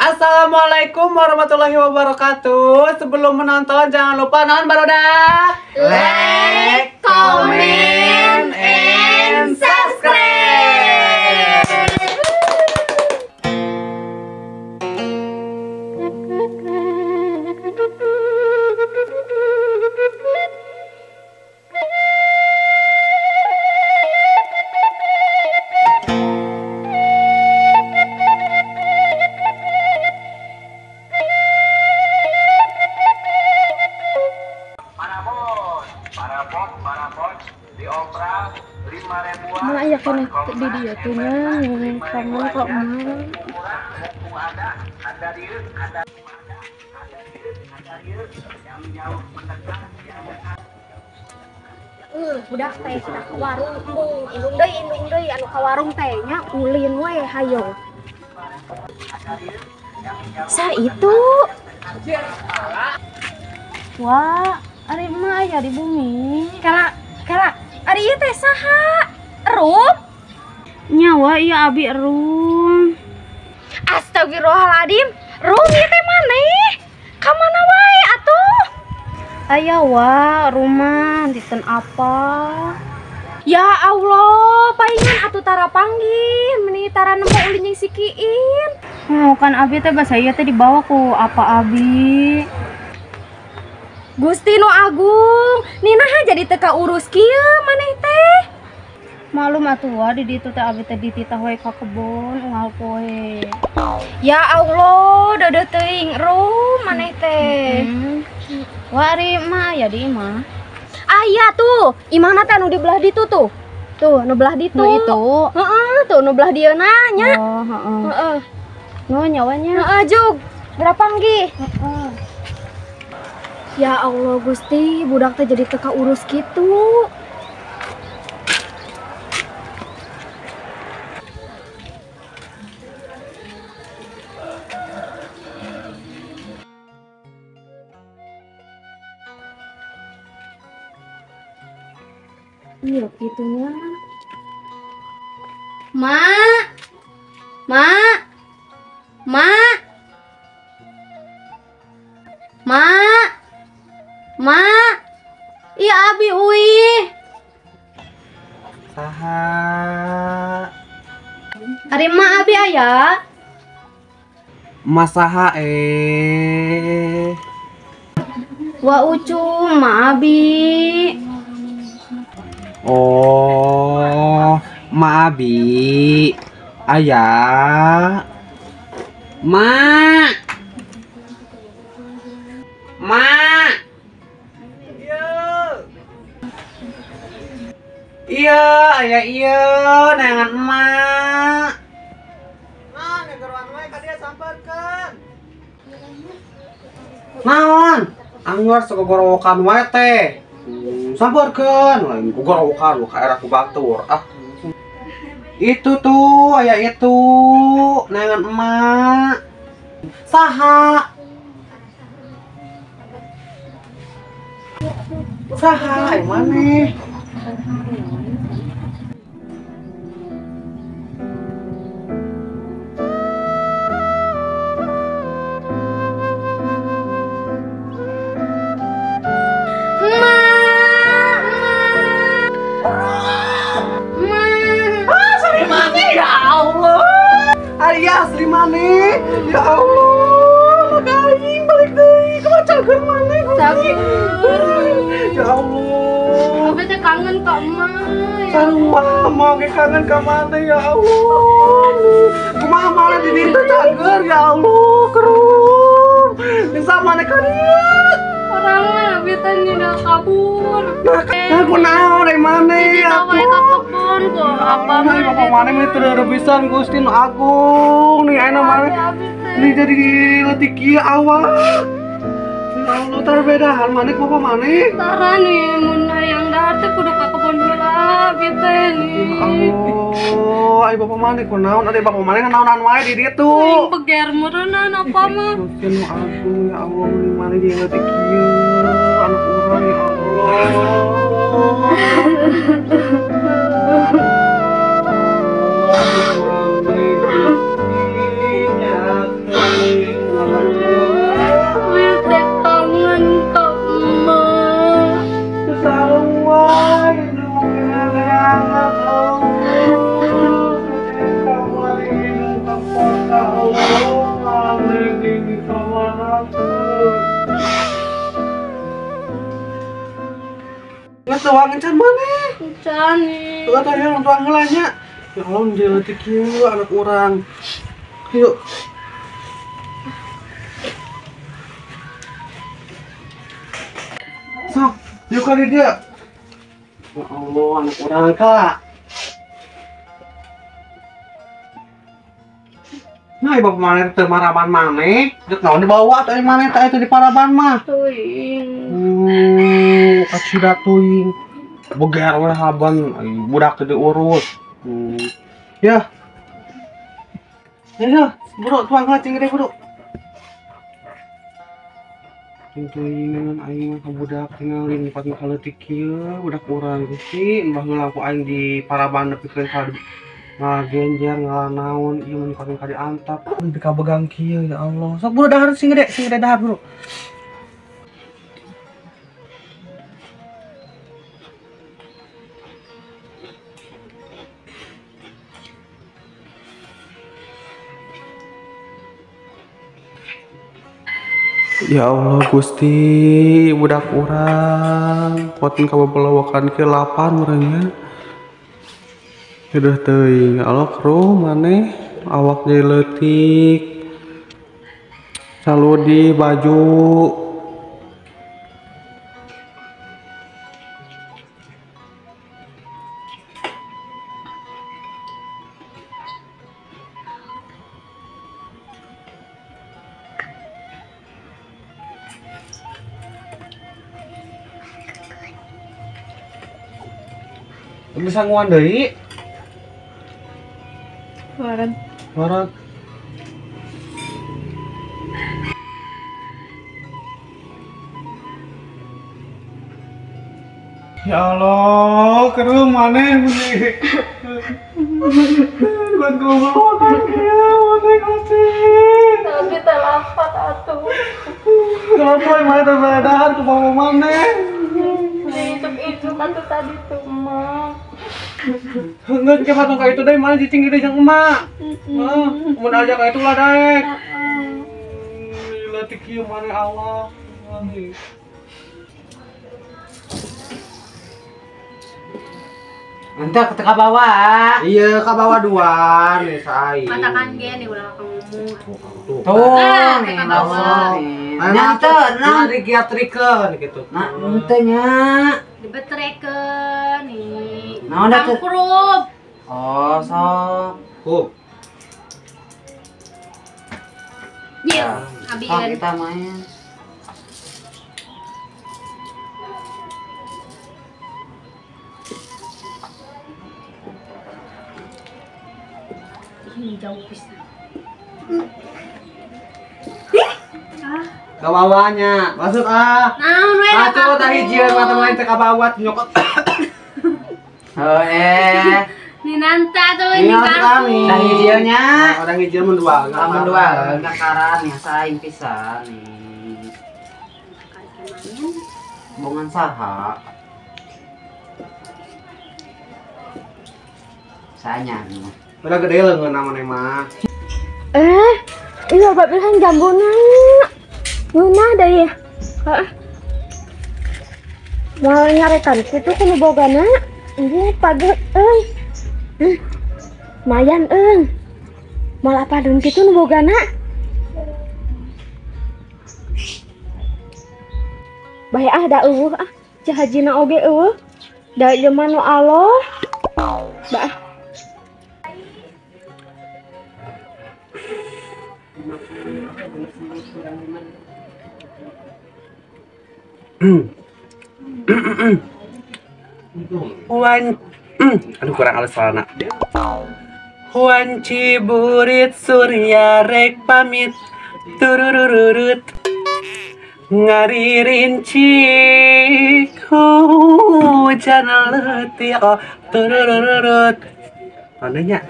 Assalamualaikum warahmatullahi wabarakatuh. Sebelum menonton jangan lupa nonton barudak. Like, comment, and subscribe. Mak ya kena di dia tuh nya kangen kok mak. Budak teh kita ke warung, indung deui anu ka warung teh nya ulin we hayo. Sa itu. Wah, ari emak aya di bumi. Kala kala ari ieu teh saha? Erum? Nyawa iya abi Erum. Astagfirullahaladzim, Rum ieu teh maneh? Ka mana wae atuh? Aya wa rumah diten apa? Ya Allah, palingan atuh tara panggih, meni tara nemu ulin jeung si Kiin. Oh, kan abi teh basa ieu teh dibawa ku apa abi? Gusti nu Agung, ninaha jadi teu kaurus kieu maneh teh? Malum atuh wa di ditu teh abi teh dititah we ka kebon unggal poe. Ya Allah, deudeuh teuing Rum maneh teh. Wah, ari mah aya di imah. Aya tuh, imahna teh anu di belah ditu tuh. Tuh, nu belah ditu. Nu itu. Heeh, tuh nu belah dieu na nya. Oh, heeh. Heeh. Nu nyawanya. Heeh, jug. Berapa panggih? Heeh. Ya Allah Gusti, budak teh jadi teu kaurus kitu. Iya gitunya. Ma, ma, ma, ma, ma, iya abi uih. Saha. Ari ma abi aya? Ma saha Wa ucu ma abi. Oh, ma abi aya. Ma. Ma. Iya, aya iya, neangan emak. Nah, ngegeruan we ka dia samperkeun. Naon? Anggur sagogorowokan wae teh. Samperkeun, lain gogorowokan ka era ku batur. Ah. Itu tuh, aya itu, neangan emak. Saha? Saha, aya maneh? Asli maneh, ya Allah, makaing balik deui, kumaha cager maneh Gusti. Ya Allah. Abi teh kangen ka emak. Sarua mah ge kangen ka maneh ya Allah. Kumaha maneh di ditu cager ya Allah, kerum. Bisa maneh ka dieu. Orangan abi teh nina kabur. Nah, kunaon deui maneh atuh? Ka kebon kok apa maneh bapak maneh mah teu pisan Gusti nu Agung nih ayeuna maneh. Nih jadi leutik kieu awak. Ya Allah terbedahan maneh ku bapak maneh. Tara nih mun hayang dahar teh kudu ka kebon heula abi teh nih. Ya Allah, ai bapak maneh kunaon ade bapak maneh naonan wae di ditu. Aing beger meureunnan apa mah. Gusti nu Agung ya Allah nih maneh jadi leutik kieu anak urang ya Allah. Ampun. Nggak tuang encan maneh. Encan nih. Tuh atuh yang tuang heula nya. Ya Allah leutik kieu anak urang. Yuk. Sok, yuk kali dia. Ya Allah, anak urang kak. Nah, ibu maneh teu maraban maneh, deuk naon dibawa atuh maneh teh itu di paraban mah. Teuing. Kacida teuing. Beger we haban budak teu diurus. Ya. Ya, buru tuang heula cing gede buru. Teuingan aing mah ka budak tingalin pat mah kaleutik kieu budak urang Gusti, baheula ku aing di paraban nepikeun ka ngagenjer ngalanaon ieu mun ka diantap nepi ka begang kieu ya Allah. Sok buru dahar sing gede dahar buru. Ya Allah Gusti, budak urang kuatin ka babalawakan kieu lapan urangnya. Udah teuing, ya Allah kru maneh awak jadi leutik. Saludi baju. Bisa nguan deui. Waran. Waran. Ya Allah, keruh maneh meni. Buat goblok kieu maneh kasih. Tapi teh lapat atuh. Kenapa maneh teh dahar ku bawa maneh? Itu atuh tadi tuh emak. Enggak ke patung ka itu deui mana cicing gede jeung emak. Heeh, mun aja ka itu lah daek. Heeh. Leutik kieu maneh Allah. Nanti aku teka bawa. Iya, ka bawa dua nih saai. Katakan ge nih ulah ngomong. Tuh, nih bawa. Nanti, nah digiatrikeun gitu. Nah, henteu nya. Dibetrekeun nih. Naon da teh? Tangkrub. Oh, sok. Hup. Yes, abieun. Kita main. Ini jauh pisan. Kabawanya, masuk ah. Naon we? Atuh tah hijieun mah lain teh kabawat nyokot. Oh eh. Ninanta tuh ini kartu. Tah hijieun nya. Orang hijieun mun dua, mun dua ngakaran ya saing pisan nih. Bongan saha? Sanya. Udah gede leungeun maneh mah. Iya bapak pisan jambuna. Ngeunah deui. Heeh. Moal nyarekan kitu kudu bogana. Ieu pagi euy. Lumayan euy. Moal apadun kitu nu bogana. Bae ah da eueuh ah. Cahajina oge eueuh. Da ieu mah nu Allah. Bae. Wan, aduh kurang halus celana. Wanci burit surya rek pamit, tururururut, ngaririnci hujan leutik, tururururut. Tandanya.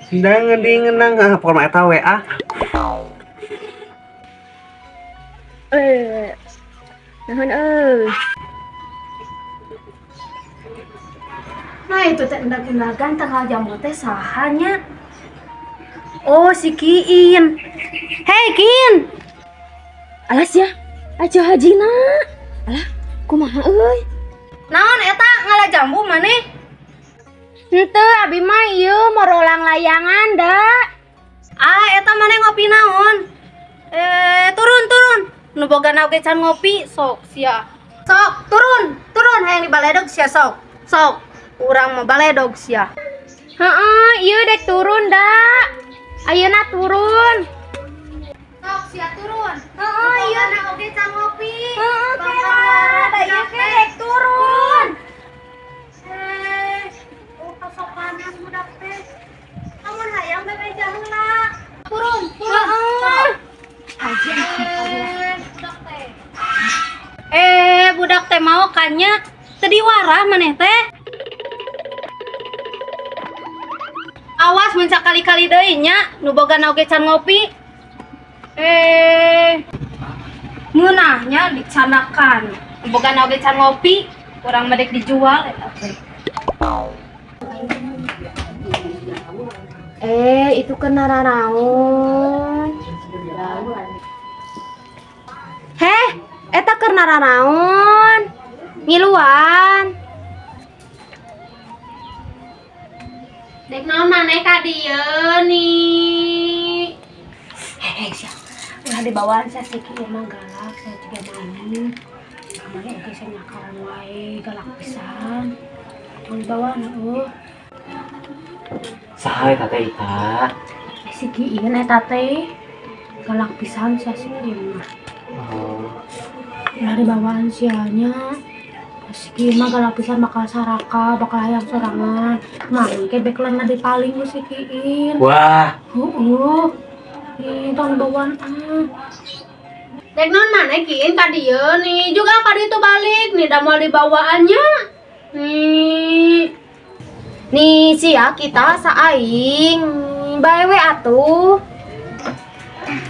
Dang ding nang ah pokoknya eta we ah. Naon euy. Nah itu teh endag-endagan tanggal jambu teh saha nya? Oh si Kiin. Hei Kiin. Alas ya, aja hajina. Alah, kumaha euy? Naon eta ngala jambu maneh? Henteu abi mah ieu morolang layangan da. Ah, eta maneh ngopi naon? Turun turun. Nu bogana oge can ngopi sok sia. Sok turun, turun hayang dibaledog sia sok. Sok, urang mah baledog sia. Heeh, ieu dek turun da. Ayeuna turun. Sok sia turun. Heeh, ieu na oge can ngopi. Heeh, kela da ieu ge dek turun. Oh kasopanan budak teh. Lamun hayang bebeja heula. Turun, turun. Heeh. Budak teh. Budak teh mau kanya teu diwarah maneh teh. Awas mun sakali-kali deui nya nu bogana oge can ngopi. Ngeunahnya dicanakan. Nu bogana oge can ngopi, urang mah dek dijual eta teh. Itu kena raraon. Heh, eta keur nararaon. Ngiluan. Dek naon maneh ka dieu nih? Heh, sia. Ulah dibawaan sia si Kieu mah galak, sia juga maling. Kamari oge sia nyakaran wae, galak pisan. Tong dibawaan eueuh. Saha eta teh Ita? Si Kieu eta teh galak pisan sia si Kieu mah. Oh. Ulah dibawaan sia nya. Si Kieu mah galak pisan bakal saraka, bakal hayang sorangan. Mah engke bekelan dipaling ku si Kiin. Wah. Heeh. Ih, tong dibawaan ah. Dek naon maneh Kiin ka dieu nih? Juga ka ditu balik nih da moal dibawaannya. Nih. Nih sia kita saaing bae we atuh.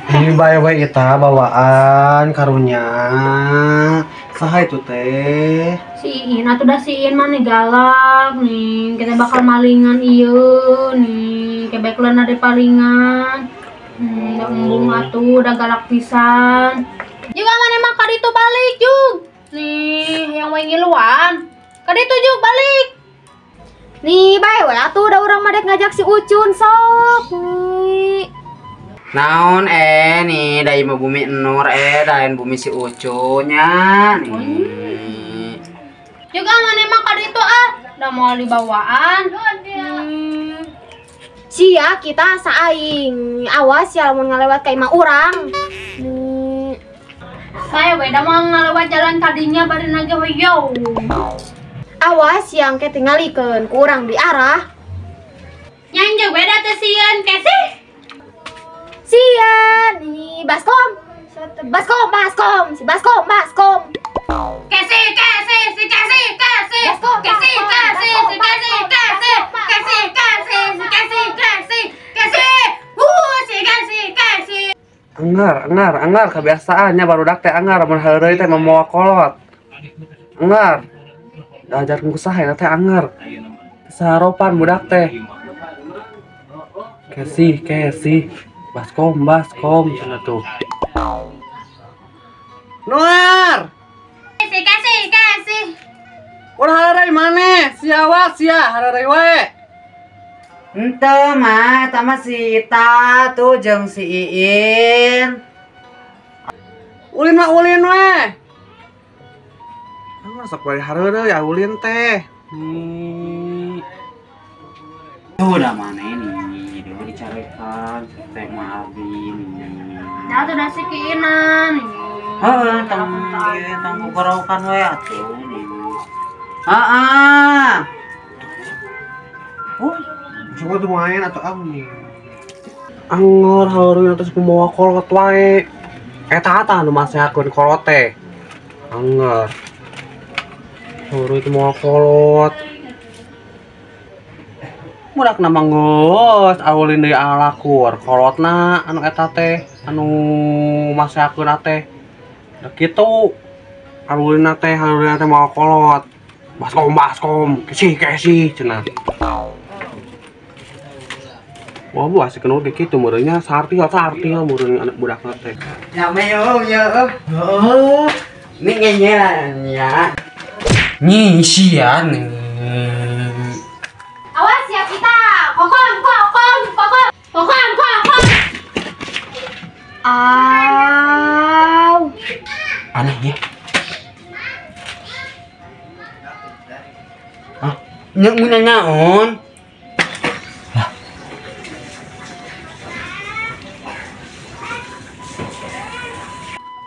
Ini bae we kita bawaan karunya. Saha itu teh? Si Iin atuh dah si Iin mah nih galak nih, kita bakal malingan ieu nih, kebetulan ada palingan. Udah embung atuh, udah galak pisan. Juga maneh mah ka ditu balik jug. Nih, hayang we ngiluan. Ka ditu jug balik. Nih bae we atuh da urang mah dek ngajak si Ucun sok. Nih. Naon nih da ieu mah bumi Nur daen bumi si Ucunya nih. Juga maneh mah ka ditu ah, da moal dibawaan. Sia kita saaing. Awas ya lamun ngalewat ka imah urang. Nih. Saya we da moal ngalewat jalan kadinya bari nage hoyo. Awas yang ke tingalikeun ku urang diarah. Nyanjeu we da teh sieun kesih. Sia nih baskom. Baskom, baskom, si baskom, baskom. Kesih, kesih, si kesih, kesih. Kesih, kesih, si kesih, kesih. Kesih, kesih, si kesih, kesih. Kesih. Si kesih, kesih. Anggar, anggar, anggar kebiasaannya barudak teh anggar mun heureuy teh mamawa kolot. Anggar. Diajarkeun ku saha eta teh anggar. Saropan budak teh. Kesih, kesih. Baskom, baskom cenah tuh. Nuar. Kasih, kasih, kasih. Ulah hareureui maneh? Sia awas sia hareureui wae. Henteu mah eta mah si Ita tuh jeung si Iin. Ulin mah ulin we. Anu sok wae hareureui ya ulin teh. Tuh dah mana ini, duh dicarekan teh mah abi nih. Dah tuh dah si Kiinan nih. Heeh, tong ieu tong gogorokan we atuh nih. Heeh. Oh, coba tuh main atau am nih. Angor hareureui atas kumaha kolot wae. Eta tah nu masehakeun kolot teh. Angor. Hareureui teu mawa kolot. Budak na mah geus aulin deui alakur kolotna anu eta teh anu masehakeun teh. Da kitu. Aulina teh hareureuy teh mawa kolot. Baskom baskom, kesih kesih cenah. Wah, bu asik kenal kayak gitu meureunnya sartil meureun anak budak teh. Nyame yo yo. Oh. Ini ngenyelnya. Nih sia nih. Awas ya kita. Kokom kokom kokom. Kokom kokom. Aw. Aneh ya. Ah, nyeuna naon? Lah.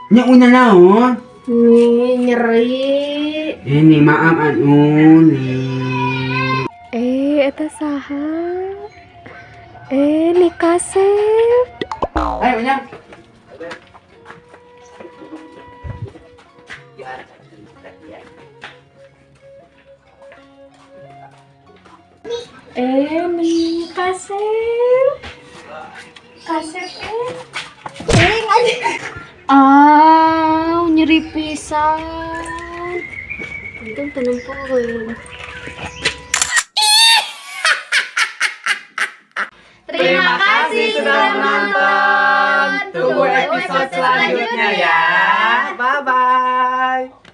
Nyeuna naon? Nih, nyeri. Ini maaf anu nih. Eta saha? Nih kasep. Ayo, Nyang. Nih kasep. Kasep Ah, nyeri pisan. Untung tenempo. Terima kasih sudah menonton. Tunggu episode selanjutnya ya. Bye bye.